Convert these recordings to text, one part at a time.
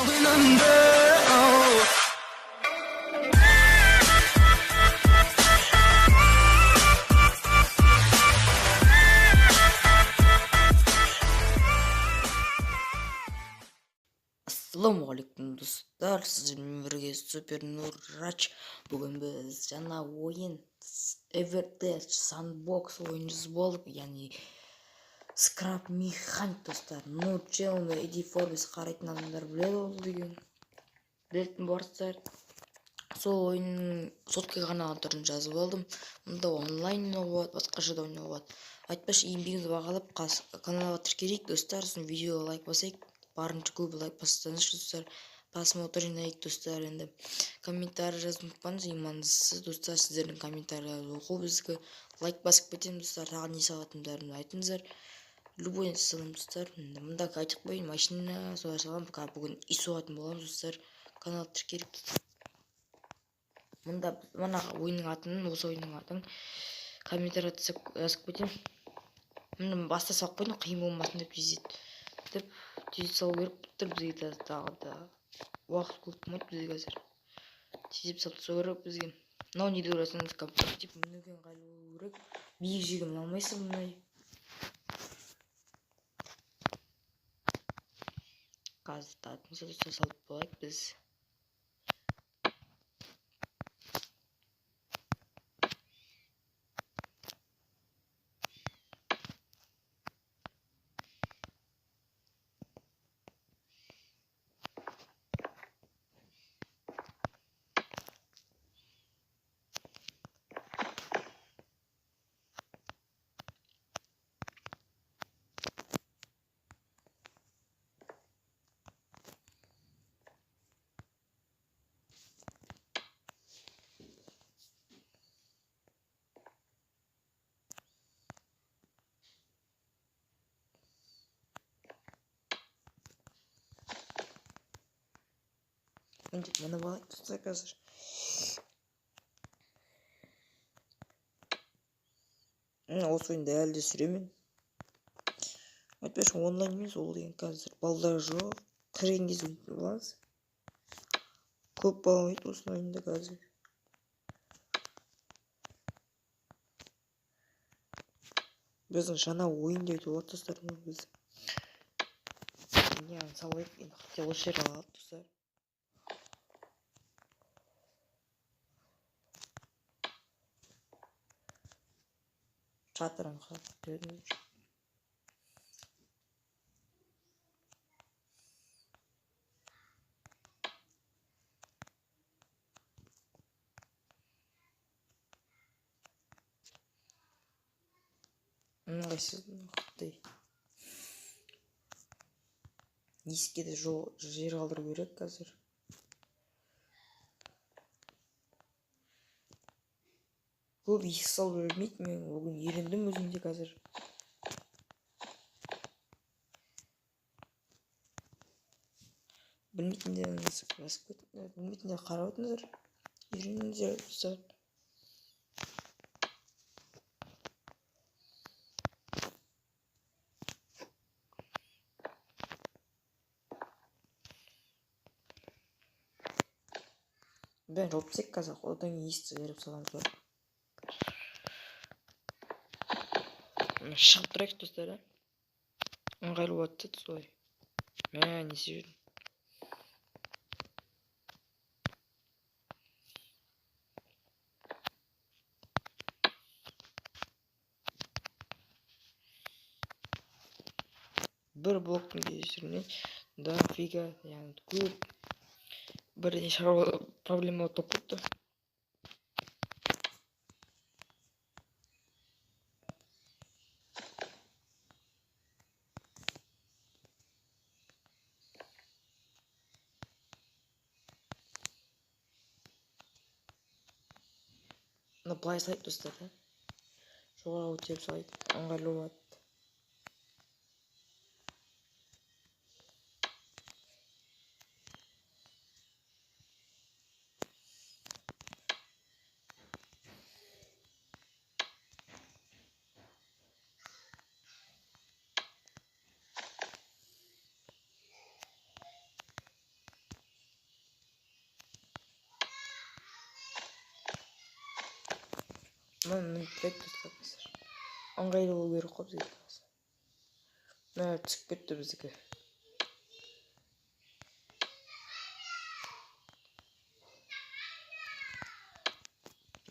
Going under. Oh. Ассалаумағалейкум, достар! Сіздермен бірге Супер Нұрач. Бүгін біз жаңа ойын Everdell Sandbox ойыншысы болып, яғни Scrap Mechanic, достар. Ну, Челно, Эдди Форбес қарайтын адамдар біледі ол деген. Білетін боларсыздар. Сол ойынның соткаға арналған түрін жазып алдым. Мұнда онлайн ойнауға болады, басқаша да ойнауға болады. Айтпақшы, еңбегімізді бағалап, каналға тіркелейік, достар, сосын видеоға лайк басайық. Барынша көп лайк бассаңызшы, достар. Просмотр жинайық, достар, енді. Комментарий жазып ұмытпаңыз, ең маңыздысы, достар, сіздердің комментарийлеріңізді оқу біздікі. Лайк басып кетеміз, достар, тағы не салатындарымды айтыңыздар. Любой нәрсе саламын, достар. Енді мында айтып қояйын, машина солай саламын. Пока бүгін үй соғатын боламыз, достар. Канал тіркеліп. Мында мына ойынның атын, осы ойынның атын комментарий жазып кетемін. Міне, баста салып қойдым, қиын болмасын деп, тездетіп тез салу керек тұр бізге тағы да уақыт көп болмайды бізге қазір. Тездеп салып тастау керек бізге. Мынау не деп ойласаңыз, типа мінуге ыңғайлы болу керек. Биік жерге міне алмайсың мұндай. Қазір достар, салып болайық біз. Міндет мініп алайық, достар, қазір. Осы ойынды әлі де сүремін. Айтпақшы, онлайн емес ол деген, қазір балдар жоқ. Кірген кезде ойнайтын боламыз. Көп бала ойнайды осы ойында қазір. Біздің жаңа ойын деп айтуға болады, достар, мұны біз. Не, салайық енді, хотя осы жерге алайық, достар. Шатырын қалып. Ыңғайсыз құттай. Есікке де жол жер қалдыру керек қазір. Көп есік салып білмейді, мен бүгін үйрендім өзім де қазір. Білмейтіндеріңіз жазып кетіңдер, білмейтіндер қарап өтіңіздер, үйреніңіздер, достар. Бәрін жауып тастайық қазір, одан кейін есікті жайрап саламыз ба. Мына шығып тұрайық, достар, ә? Ыңғайлы болады да солай. Мә, не істеп жүрмін? Бір блоктың кесірінен дофига, яғни көп бірнеше проблема болып кетті. Мына былай салайық, достар, да? Жоғары көтеріп салайық, ыңғайлы болады. Міне мініп достар. Ыңғайлы болу керек қой бізге. Мә, түсіп кетті біздікі.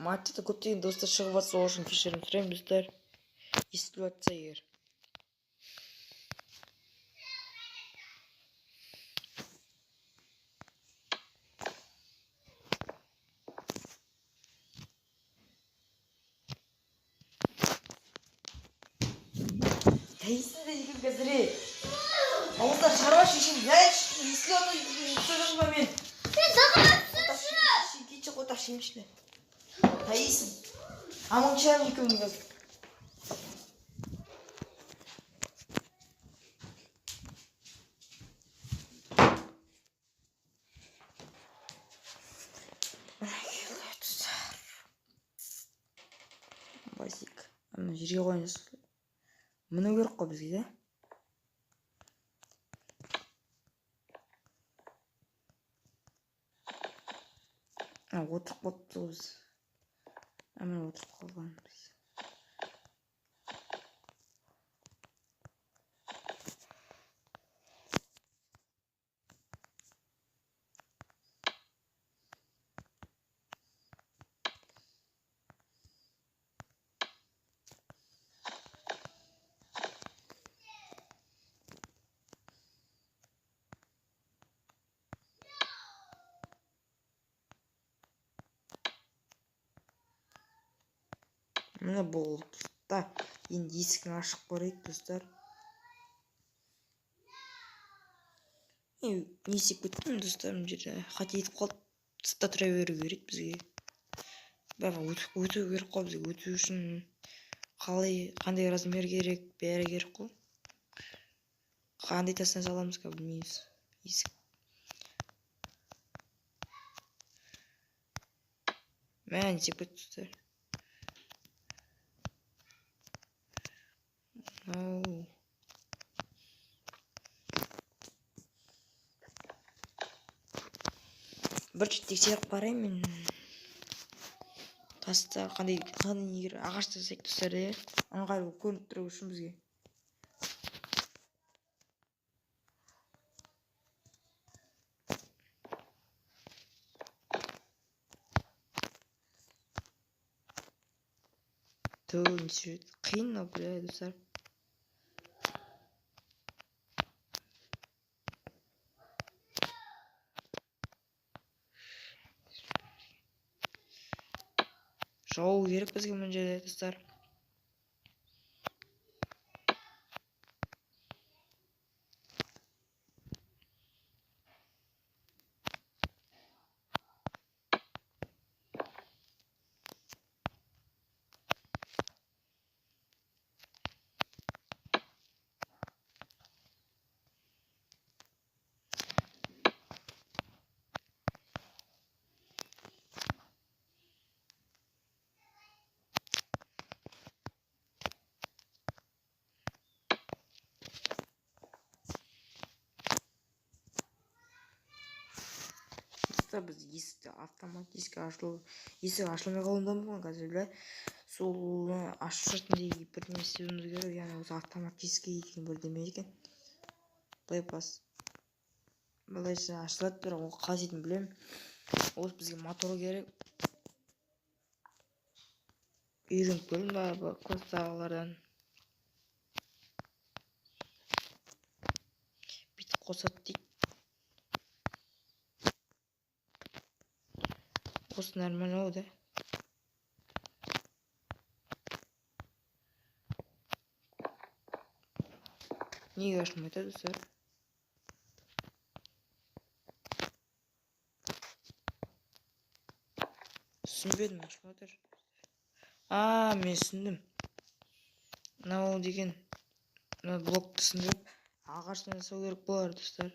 Матчта көптеген достар шығып жатса, сол үшін кешірім сұраймын достар. Естіліп жатса егер. Тәйсің де қазір. Ауыздан шығарма шешең. Естіліп жатыр ба мен? Сен дағалапсың. Кетші қотақ шемішті. Тәйсің. Аманшам екеуің қазір. Басик. Ана жерге қойыңыз. Міну керек қой бізге, да? А, отырып қалыпты ғой біз. А, міне отырып қалғанбыз. Міне болды да. Енді есігін ашып көрейік достар. Не істеп кеттім достар, мына жерде қате етіп қалды. Тыста тұра беру керек бізге. Бірақ өту керек қой бізге. Өту үшін қалай, қандай размер керек, бәрі керек қой. Қандай тастан саламыз қазір білмейміз. Есік. Мә, не істеп кетті достар. Ау. Бір рет тексеріп қараймын мен. Таста қандай егер ағаш тастайық достар, иә. Ыңғайлы болып көрініп тұру үшін бізге. Ту, не істеп жүреді? Қиын мынау, бля, достар. Жауы керек бізге мына жерде достар. Достар, біз есікті автоматически ашылу, есік ашылмай қалуы да мүмкін қазір, бля. Сол ашып шығатын бірдеме істеуіміз керек, яғни осы автоматически деген бірдеме екен. Былай бас. Былайша ашылады, бірақ ол қалай істейтінін білемін. Осы бізге мотор керек. Үйреніп көрдім ба класстағылардан. Бүйтіп қосады дейді. Осы нормально ол да. Неге ашылмайды достар? Түсінбедім, ашылмай тұр. А, мен түсіндім. Мынау деген мына блокты сындырып ағаштан жасау керек болар достар.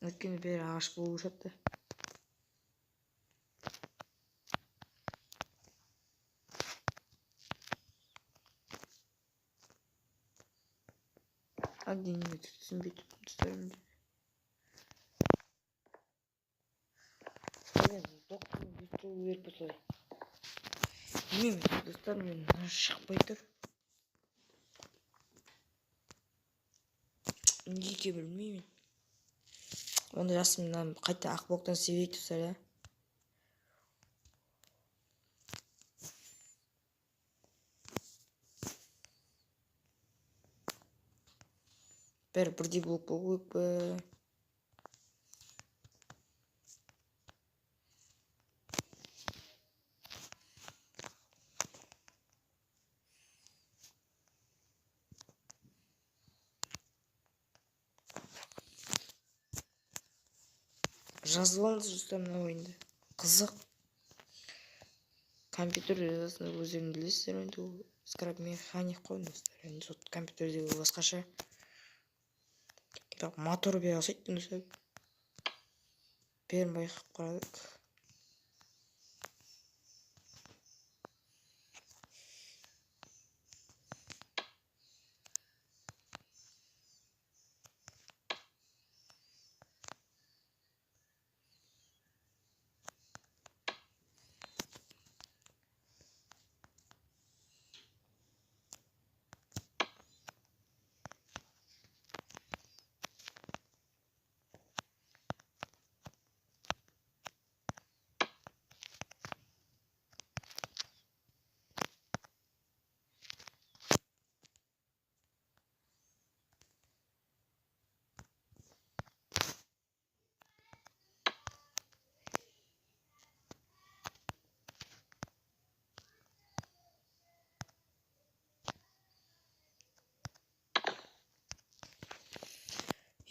Өйткені бәрі ағаш болып жатты. Один түсінбей тұрмын достар. Білмеймін, достар, мен шықпай тұр. Неге екенін білмеймін. Онда жақсы, мынаны қайта ақ блоктан себейік, достар, иә. Бәрі бірдей блок болу керек пе? Жазып алыңыз, достар, мына ойынды. Қызық. Компьютер жазасыңдар, өздерің білесіздер енді, ол скраб механик қой, достар. Енді сол компьютердегі басқаша. Бірақ мотор бере ұқсайды, достар. Бәрін байқап қарадық.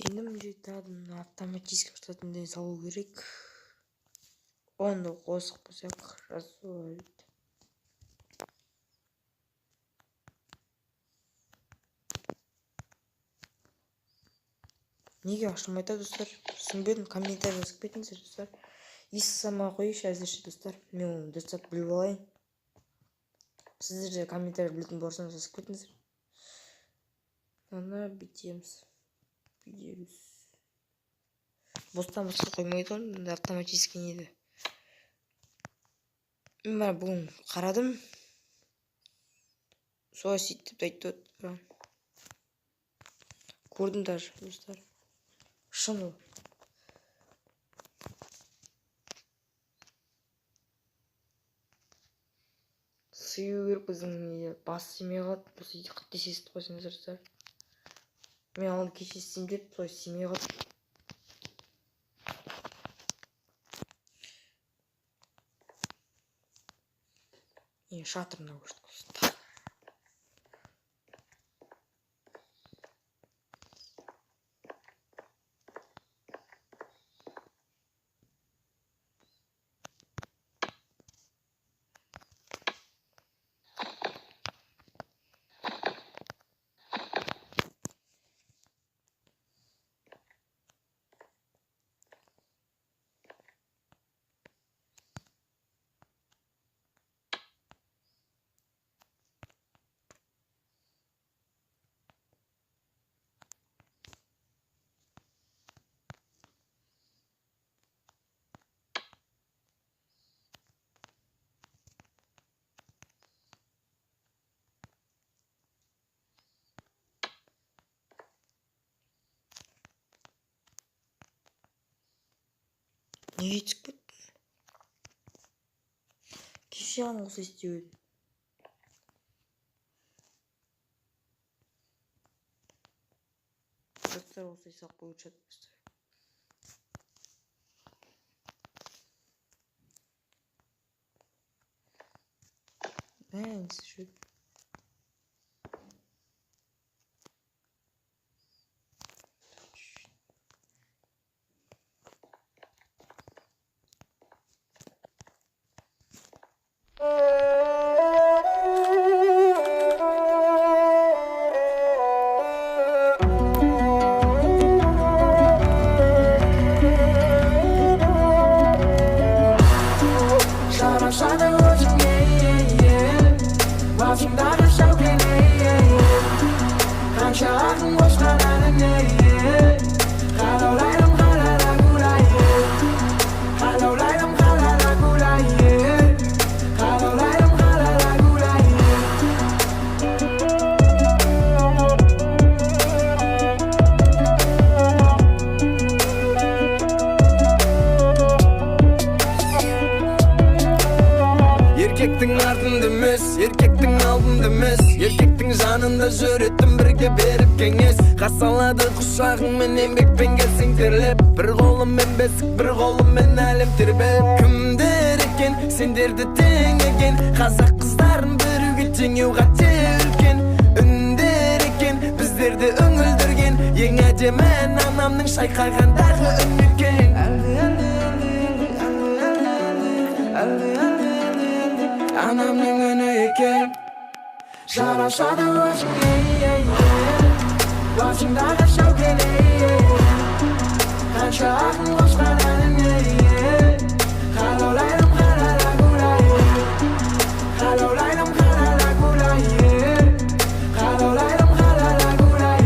Енді мына жерде тағы да автоматически ашылатындай салу керек. Оны да қосып қойсақ жазып. Неге ашылмай тұр, достар? Түсінбедім, комментарий жазып кетіңіздер, достар. Ес самай қояйыншы әзірше, достар. Мен оны дұрыстап біліп алайын. Сіздер де комментарий білетін болсаңыз, жазып кетіңіздер. Ана бүйтеміз. Бүйтеміз. Бостан босқа қоймайды ғой, мында автоматически неді. Мен мына бүгін қарадым. Солай сөйтіп айтты ғой. Көрдім даже, достар. Шын ол. Сыю керек біздің неде. Бас істемей қалады. Осы қыттай естіп қойсаңыздар, достар. Мен оны кеше істеймін деп, солай істемей қалды. Не, шатыр мынау күшті. Неге түсіп кеттім? Кеше ғана осылай істеп едім. Достар, осылай салып қою шығады, достар. Мә, не істеп. Жарасады өзіңе. Басың Еркектің алдында емес, еркектің жанында жүретін, бірге беріп кеңес. Қарсы құшағыңмен, еңбекпен келсең терлеп. Бір қолыммен бесік, бір қолыммен әлем тербеп. Кімдер екен сендерді теңеген? Қазақ қыздарын біреуге теңеу қате үлкен. Үндер екен біздерді үңілдірген. Ең әдемі ән анамның шайқағандағы үні екен. Әлде, әлде, әлде, әлде, әлде, әлде, әлде, анамның үні екен. Жарасады өзіңе, басыңдағы сәукеле. Қанша ақын қосқан әніңе. Қалаулайым қалала гулай, қалаулайым қалала гулай, қалаулайым қалала гулай.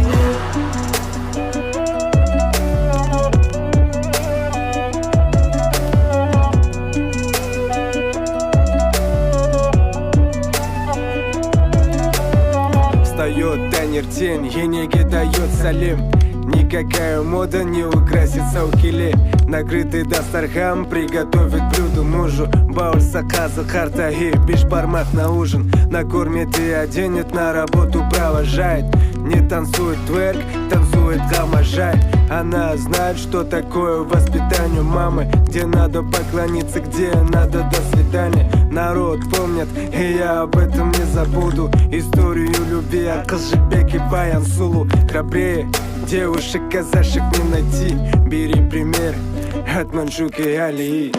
Встает таңертең, енеге дает сәлем. Никакая мода не украсит сәукеле. Накрытый дастархан приготовит блюдо мужу. Бауырсақ, қазы, қарта и бешбармақ на ужин. Накормит и оденет, на работу провожает. Не танцует тверк, танцует қамажай. Она знает, что такое воспитание мамы. Где надо поклониться, где надо до свидания. Народ помнит, и я об этом не забуду. Историю любви от Қыз Жібек и Баян Сұлу. Храбрее девушек казашек не найти. Бери пример от Маншук и Алии.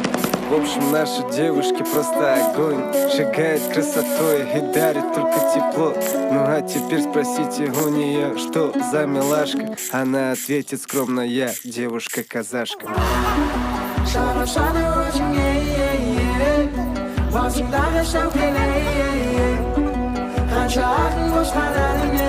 В общем, наши девушки просто огонь. Сжигает красотой и дарит только тепло. Ну а теперь спросите у нее, что за милашка. Она ответит скромно: я девушка-казашка. Жарасады өзіңе, басыңдағы сәукеле. Қанша ақын қосқан әніңе.